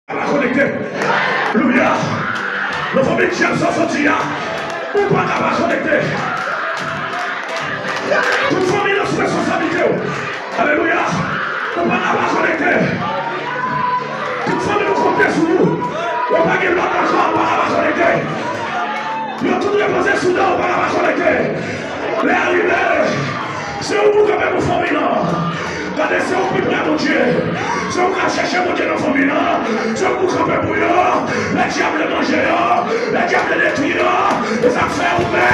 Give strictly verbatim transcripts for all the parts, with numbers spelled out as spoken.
Ka pa konekte. Alelouya. Nan fanmi dyab sa w soti a, ou pa ka pa konekte. Tout fanmi nan sou responsablite w. Alelouya. Ou pa ka pa konekte. Tout fanmi nou konte sou ou. Ou pa gen lòt ankò, ou pa ka pa konekte. Yo tout repoze sou do, ou pa ka pa konekte. Lè a rive, se ou pou kanpe pou fanmi nan. Gade, se ou pi pre a Bondye. Se ou k ap chèche Bondye nan fanmi nan. Se ou pou kanpe pou yo. Lè dyab vle manje yo, lè dyab vle detwi yo, e sa k fè ou pè.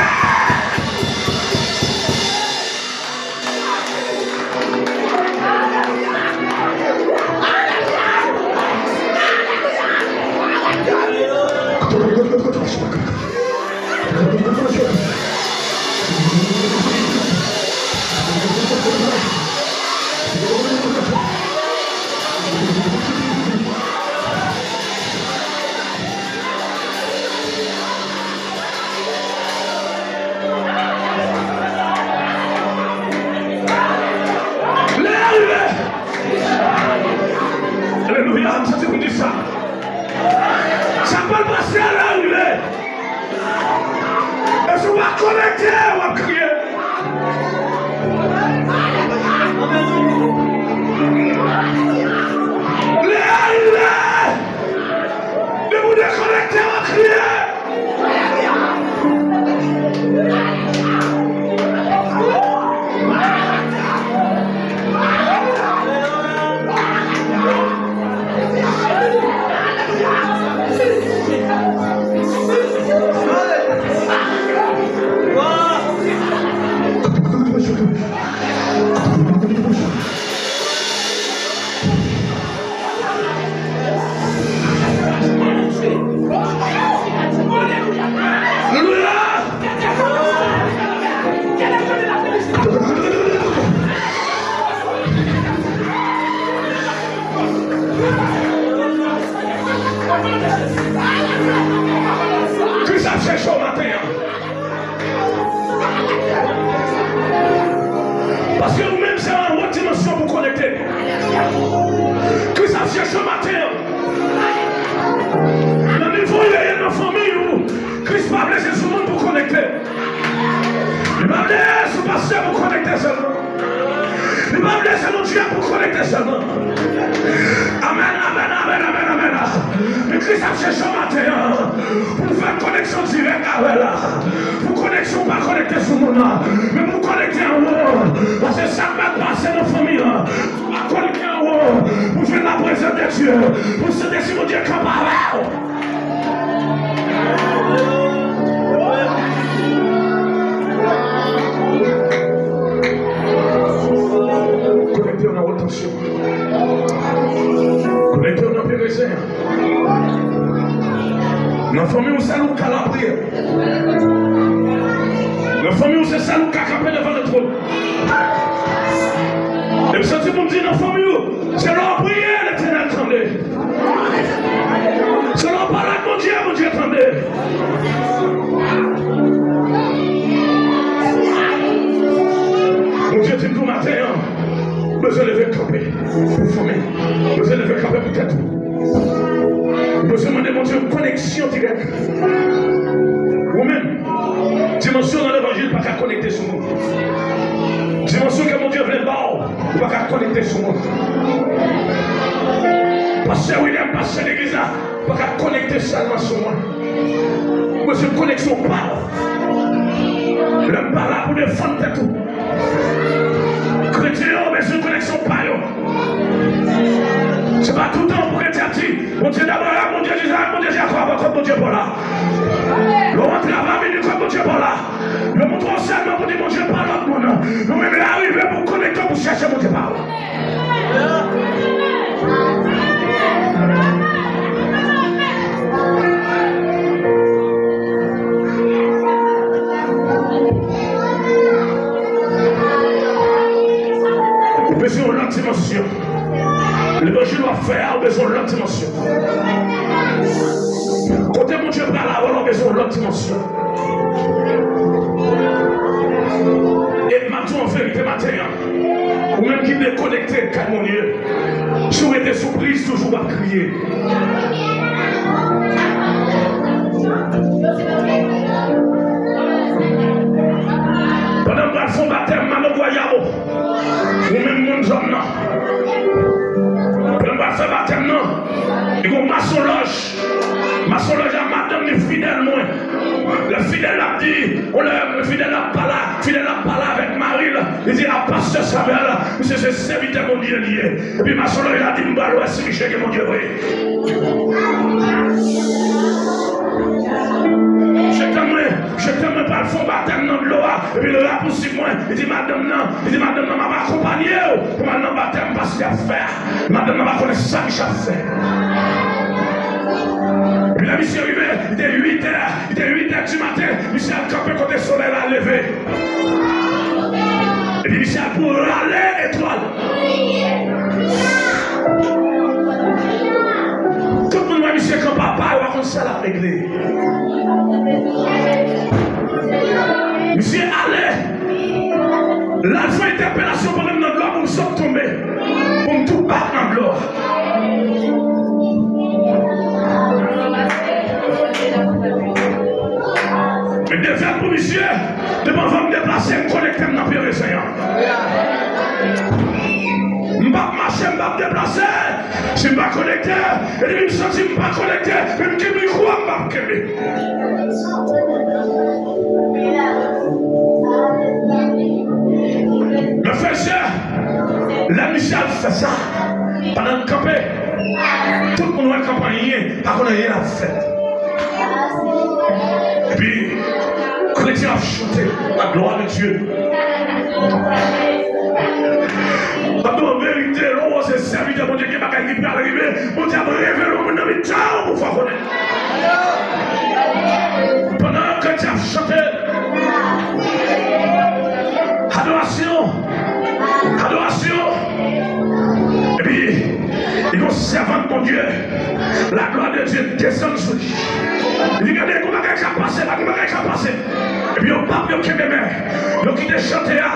Lè a rive. Alelouya, m santi pou di sa. Sa k pral pase a, lè a rive. E si w pa konekte, w ap kriye. Lè a rive. Depi w dekonekte, w ap kriye. Kris ap chèche w maten an. Paske ou menm se yon lòt dimansyon pou konekte. Kris ap chèche w maten an. Nan nivo w ye nan fanmi ou, Kris pa vle se sou moun pou konekte. Li pa vle sou pastè pou konekte sèlman. Li pa vle se nan dyab pou konekte sèlman. Amèn, amèn, amèn, amèn, amèn. Men Kris ap chèche w maten an pou l fè koneksyon dirèk avè l la. Pou koneksyon pa konekte sou moun nan, men pou konekte anwo. Paske sa k mal pase nan fanmi an, pa konekte anwo pou jwenn laprezans de Dye, pou Sentespri Bondye kanpe avè w. Konekte w nan wo tansyon. Konekte w nan pye rezen an. Nan fanmi w, sèl ou k ka lapriyè. Nan fanmi w, se sèl ou k ka kanpe devan lotwòn. E m santi pou m di nan fanmi w, se lè w priye, Letènèl tande. Se lè w pale ak Bondye, Bondye tande. Bondye di m tou maten an, ou bezwen leve kanpe pou fanmi. Ou bezwen leve kanpe pou tèt ou. Ou bezwen mande Bondye yon koneksyon dirèk. Ou menm, dimansyon nan levanjil pa ka konekte sou moun. Dimansyon ke Bondye vle ba w, ou pa ka konekte sou moun. Pastè William, pastè legliz la, pa ka konekte sèlman sou mwen. Ou bezwen koneksyon pa w. Lè m pa la pou defann tèt ou. Kretyen yo bezwen koneksyon pa yo. Se pa toutan pou kretyen ap di, Bondye d'Abraham, Bondye d'Izarak, Bondye Jakòb, ankò Bondye pa w la. Lè w antre avè Bondye, ankò Bondye pa w la. Yo montre w sèlman pou di Bondye pa lòt moun. Nou menm lè a rive pou konekte w pou chèche Bondye pa w. Ou bezwen yon lòt dimansyon. Levanjil w ap fè a, ou bezwen yon lòt dimansyon. Kote Bondye pral avè w la, ou bezwen yon lòt dimansyon. E m ap di w an verite maten an, ou menm ki dekonekte, gad moun ye. Si w rete sou priz, toujou w ap kriye. zòn nan. Pandan m pral fè batèm nan, li gen yon masonlòj. Masonlòj la, madanm li fidèl mwen. Lè fidèl la ap di, yon lè fidèl la ap pale, fidèl la ap pale avèk mari l, li di, "A, pastè Samuel, misye se sèvitè Bondye li ye." Epi masonlòj la di, "M pral wè si misye gen Bondye vre." Misye tann mwen, misye tann mwen pral fè yon batèm nan dlo a, epi l rapousiv mwen, li di madanm nan, li di madanm nan, "M ap akonpanye w pou m al nan batèm pastè ap fè a." Madanm nan pa konnen sa misye ap fè. Epi lè misye rive, li te uit è, li te uit è di maten, misye al kanpe kote solèy la leve. Epi misye al pou rale etwal. Tout moun wè misye kanpe apa, yo pa konn sa l ap regle. Misye ale. L al fè entèpelasyon pandan m nan dlo a pou m sot tonbe. Pou m tou bat nan dlo a. Men devèt pou misye, depi anvan m deplase, m konekte m nan pye rezen an. M p ap mache, m p ap deplase. Si m pa konekte, e depi m santi m pa konekte, menm ke mikwo a m p ap kenbe. Men frè e sè, lè misye al fè sa, pandan l kanpe, tout moun wè kanpe anyen, pa konn anyen l ap fè. Epi, kretyen ap chante, la gloire de Dieu. M ap di w verite, lè w se sèvitè Bondye, gen bagay ki pral rive, Bondye ap revele yon moun nan mitan w pou fè w konnen. Pandan kretyen ap chante, adorasyon, adorasyon, epi li gen yon sèvant Bondye, la gloire de Dieu desann sou li. Li di, "Gade, gon bagay k ap pase la, gon bagay k ap pase." Epi yo p ap, yo kenbe men, yo kite chante a,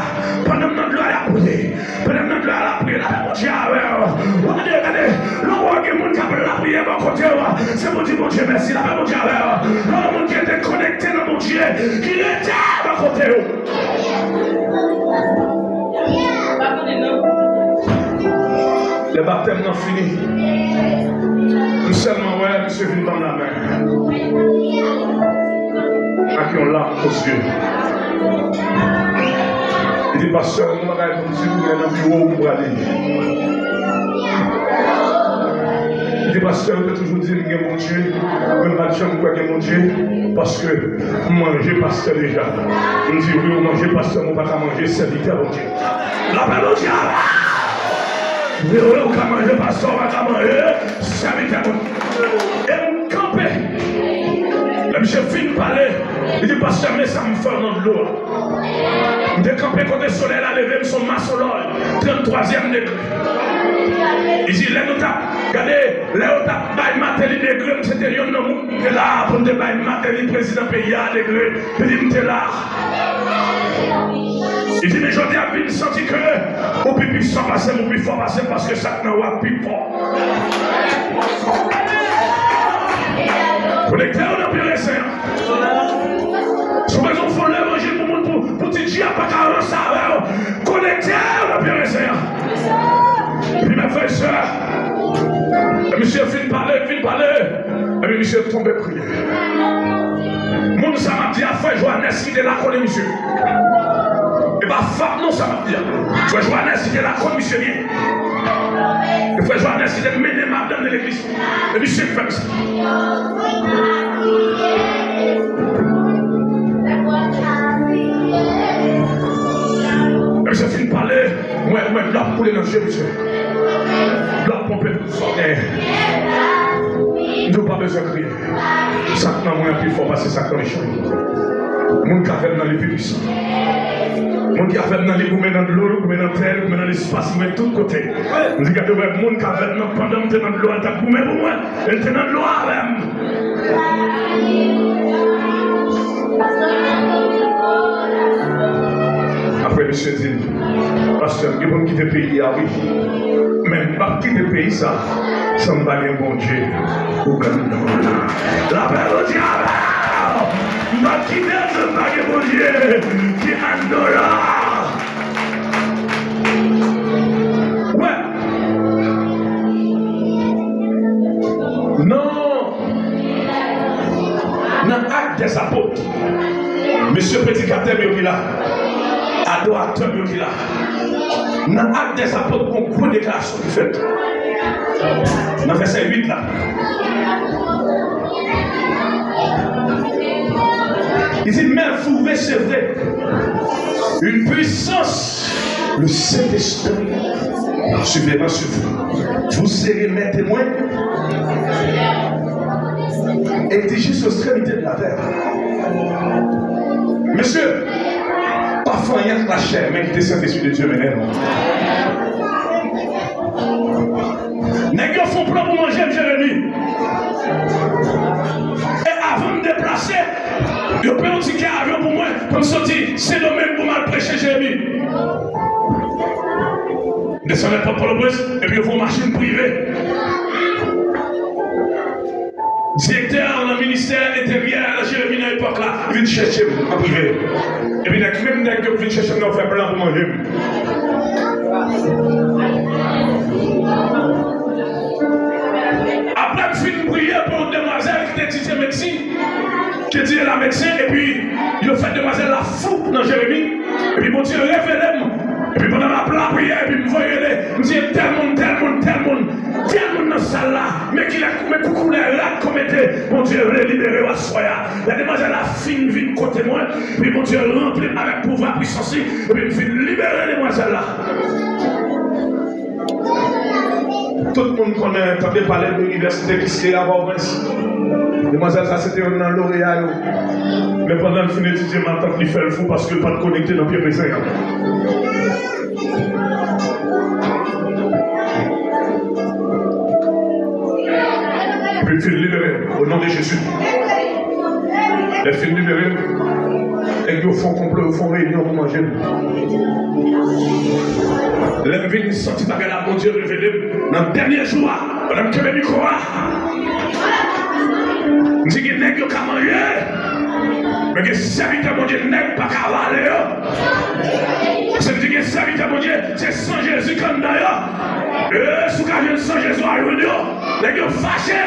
pandan m nan dlo a, y ap priye. Pandan m nan dlo a, l ap priye, lapè Bondye avè w. Gade, gade, lè w wè gen moun k ap lapriyè bò kote w, se pou di Bondye mèsi, lapè Bondye avè w. Lè w wè moun ki rete konekte nan Bondye, ki rete bò kote w. Lè batèm nan fini, m sèlman wè misye vin ban m lamen. Ak yon lam o zye. Li di, "Pastè, yon bagay pou m di w, men nan biwo m prale." Li di, "Pastè, ou te toujou di m gen Bondye, men m pa t janm kwè gen Bondye, paske m manje pastè deja." M di, "Wi, ou manje pastè, men ou pa ka manje sèvitè Bondye." Lapè Bondye avè w. Wi, wi, ou ka manje pastè, ou pa ka manje sèvitè Bondye. E m kanpe. Lè misye fin pale, li di, "Pastè, men sa m fè w nan dlo a." M te kanpe kote solèy la leve, m se yon masonlòj, tranntwazyèm degre. Li di, lè nou t ap, gade, lè yo t ap bay Martelly degre, m se te yonn nan moun ki te la pou m te bay Martelly, prezidan peyi a, degre. Li di, "M te la." Li di, "Men jodi a, m vin santi ke ou pi pwisan pase m, ou pi fò pase m, paske sa k nan ou a pi fò." Konekte w nan pye rezen an. Si w bezwen fè levanjil pou moun, pou, pou ti dyab pa ka ranse avè w, konekte w nan pye rezen an. Epi, men frè e sè, lè misye fin pale, fin pale, epi misye tonbe priye. Moun sa m ap di a, frè Johannes ki te la konnen misye. E pa fab non sa m ap di a. Frè Johannes ki te la konn misye byen. E frè Johannes ki te mennen madanm nan legliz. E misye k fè m sa. Lè misye fin pale, mwen, mwen, dlo ap koule nan je misye. Dlo ap ponpe. Sa w genyen? M di w pa bezwen kriye. Sa k nan mwen an pi fò pase sa k nan mechan yo. Moun k avè m nan li pi pwisan. Moun ki avè m nan li goumen nan dlo, li goumen nan tè, li goumen nan lespas, li goumen tout kote. M di gade wè moun k avè m nan pandan m te nan dlo a, l t ap goumen pou mwen. E l te nan dlo a avè m. Apre misye di m, "Pastè, m gen pou m kite peyi a wi. Men m p ap kite peyi sa san m pa gen Bondye pou m anndan la." Lapè Bondye avè w. M p ap kite l san m pa gen Bondye ki anndan la. Dèzapot. Mesye predikatè m yo ki la, adoratè m yo ki la. Nan Ak dèzapot, gon gwo deklarasyon ki fèt. Nan vèsè uit la, li di, mais vous recevrez une puissance, le Saint-Esprit surviendra sur vous. Vous serez mes témoins. E li di, jusqu'aux extrémités de la terre. Mesye, pa fè anyen ak lachè, men kite Sentespri de Dye mennen nou. Nèg yo fè yon plan pou manje m, Jeremi. E avan m deplase, yo peye yon tikè avyon pou mwen, pou m soti Sendomeng pou m al preche, Jeremi. M desann nan Pòtoprens, epi yo voye yon machin prive. Direktè nan ministè enteryè nan Jeremi nan epòk la vin chèche m an prive. Epi nèg, menm nèg yo k vin chèche m nan, yo fè plan pou manje m. Apre m fin priye pou yon demwazèl ki te etidye medsin, ki etidye lamedsen, epi yo fè demwazèl la fou nan Jeremi. Epi Bondye revele m. Epi pandan m ap lapriyè, epi m voye rele, m di, tèl moun, tèl moun, tèl moun, tèl moun nan sal la. Men kilè, men koukoulè rad komete. Bondye vle libere w aswè a. Lè demwazèl la fin vin kote mwen, epi Bondye ranpli m avèk pouvwa, pwisans li, epi m fin libere demwazèl la. Tout moun konnen, tande pale de inivèsite Quisqueya Pòtoprens. Demwazèl sa se te youn nan loreya yo. Men pandan l fin etidye, matant li fè l fou paske l pa t konekte nan pye pesen an. Epi l fin libere, o non de Jezi. Lè l fin libere, nèg yo fè yon konplo, yo fè yon reyinyon pou manje m. Lè m vin santi bagay la, Bondye revele m nan dènye jou a, pandan m kenbe mikwo a, m di gen nèg yo ka manje, men gen sèvitè Bondye nèg pa ka vale yo. Paske m di gen sèvitè Bondye, se san Jezi k anndan yo. E, si w ka jwenn san Jezi, w a jwenn yo. Nèg yo fache.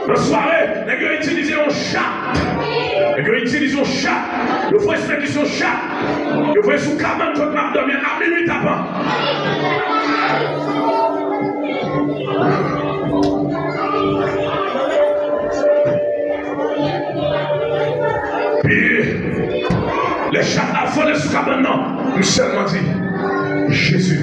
Nan sware, nèg yo itilize yon chat. Nèg yo itilize yon chat. Yo voye sou nèg ki sou yon chat. Yo voye sou kabann kot m ap dòmi a minui tapan. Pi, lè chat ap vole sou kabann nan, m sèlman di, Jezi.